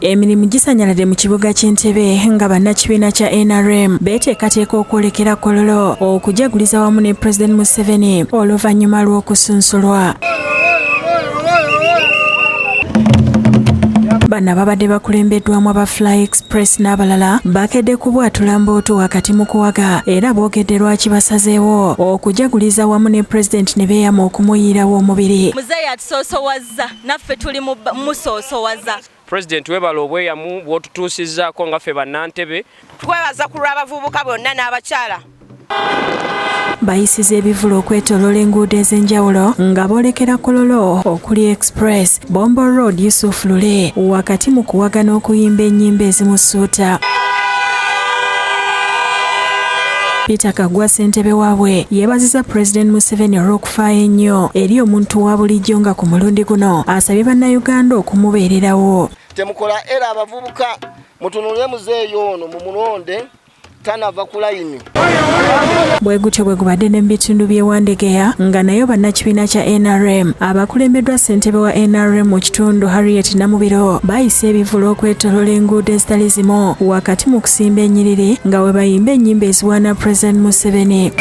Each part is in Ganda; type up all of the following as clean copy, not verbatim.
Emirimu gisanyaladde mu kibuga ky'Entebbe nga bannakibiina kya NRM beeteekateeka okwolekera Kololo okujaguliza wamu ne Pulezidenti Museveni oluvannyuma lw'okusunsulwa. Bano ababadde bakulembeddwamu aba Fly Express n'abalala bakedde kubwatula mbooto wakati mu kuwaga era boogedde lwaki basazeewo okujaguliza wamu ne Pulezidenti ne beeyama okumuyiirawo omubiri. Muzeeyi atusoosowazza naffe tuli musoosowaza. Pulezidenti webale obweyamu bw'otutuusizzaako nga ffe bannantebe. Twebaza ku lw'abavubuka bonna n'abakyala. Bayisiza ebivvulu okwetooloola enguudo ez'enjawulo nga boolekera Kololo okuli Express, Bombo Road, Yusuf Lule wakati mu kuwaga n'okuyimba ennyimba ezimusuuta. Peter Kaggwa ssentebe waabwe yeebaziza Pulezidenti Museveni olw'okufaayo ennyo eri omuntu wa bulijjo nga ku mulundi guno asabye bannayuganda okumubeererawo. Temukola era abavubuka mutunule muzeeyi ono mumulonde tanava ku layini. Bwe gutyo bwe gubadde ne mu bitundu by'e Wandegeya nga nayo bannakibiina kya NRM abakulembeddwa ssentebe wa NRM mu kitundu Harriet Namubiro bayise ebivvulu okwetooloola enguudo ezitali zimu wakati mu kusimba ennyiriri nga we bayimba ennyimba eziwaana President Museveni.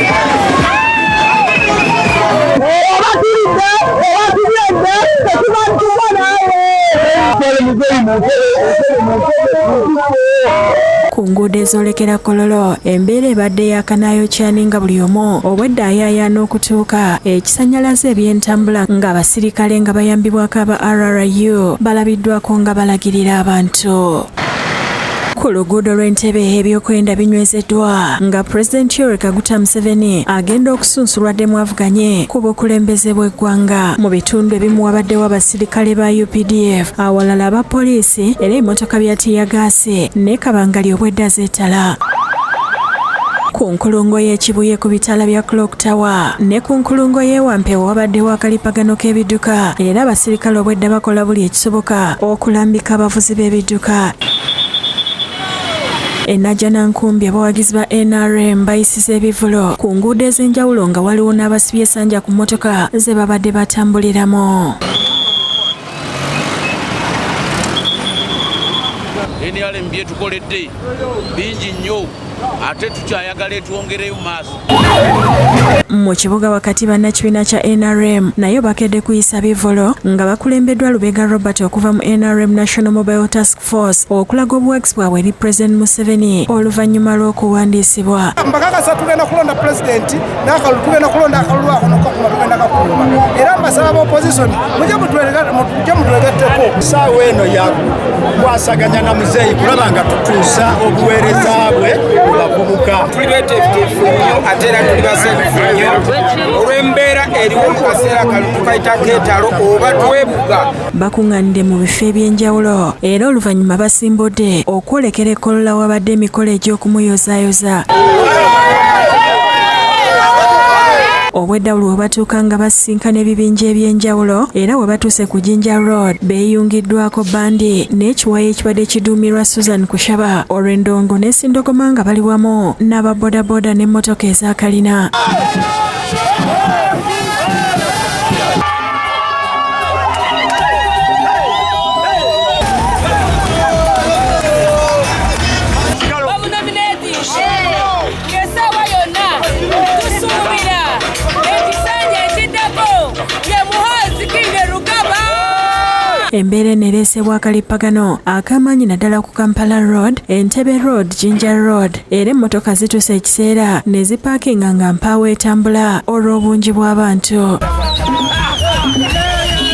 Ku nguudo ezoolekera Kololo embeera ebadde ya kanaayokyani nga buli omu obwedda ayaayaana okutuuka ekisannyalaza ebyentambula ng'abasirikale nga bayambibwako aba RRU balabiddwako nga balagirira abantu. Ku luguudo lw'Entebbe ebyokwerinda binywezeddwa nga Pulezidenti Yoweri Kaguta Museveni agenda okusunsulwa addemu avuganye ku bukulembeze bw'eggwanga. Mu bitundu ebimu wabaddewo abasirikale ba UPDF, awalala aba poliisi era ebimotoka bya ttiyagaasi ne kabangali obwedda zeetala. Ku nkulungo y'e Kibuye ku bitaala bya Clock Tower ne ku nkulungo y'e Wampeewo wabaddewo akalipagano k'ebidduka era abasirikale obwedda bakola buli ekisoboka okulambika abavuzi b'ebidduka. E Najjanankumbi abawagizi ba NRM bayisiza ebivvulo ku nguudo ez'enjawulo nga waliwo n'abasibye essanja ku mmotoka ze babadde batambuliramu. NRM byetukoledde bingi nnyo ate tukyayagala etwongereyo maaso. Mu kibuga wakati bannakibiina kya NRM nayo bakedde kuyisa bivvulu nga bakulembeddwa Lubega Robert okuva mu NRM National Mobile Task Force okulaga obuwagizi bwabwe eri Pulezidenti Museveni oluvannyuma lw'okuwandiisibwa. Mbakakasa tugenda kulonda pulezidenti n'akalulu tugenda kulonda akalulu ako nokakuma tugenda kakuuma era mbasaba ba opposition mujje mutwegatteko. Essaawa eno ya kukwasaganya na muzeeyi kulaba nga tutuusa obuweereza bwe mu bavubuka. Tuli beteefuteefu nnyo ate era tuli basanyufu nnyo olw'embeera eriwo mu kaseera kano tukayita keetalo oba twebuga. Bakuŋŋaanidde mu bifo eby'enjawulo era oluvannyuma basimbudde okwolekera e Kolola wabadde emikolo egy'okumuyozaayoza. Obwedda buli we batuuka nga basisinkana ebibinja eby'enjawulo era we batuuse ku Jinja Road beeyungiddwako bbandi n'ekiwayi ekibadde kiduumirwa Susan Kushaba olwo endongo n'esindogoma nga bali wamu n'aba bodaboda n'emmotoka eza kalina. Ng'essaawa yonna tusuubira ekisanja ekiddako ye Muhoozi Kainerugaba. Embeera eno ereesebwa akalippagano ak'amaanyi naddala ku Kampala Road, Entebbe Road, Jinja Road era emmotoka zituuse ekiseera ne zipaakinga nga mpaawo etambula olw'obungi bw'abantu.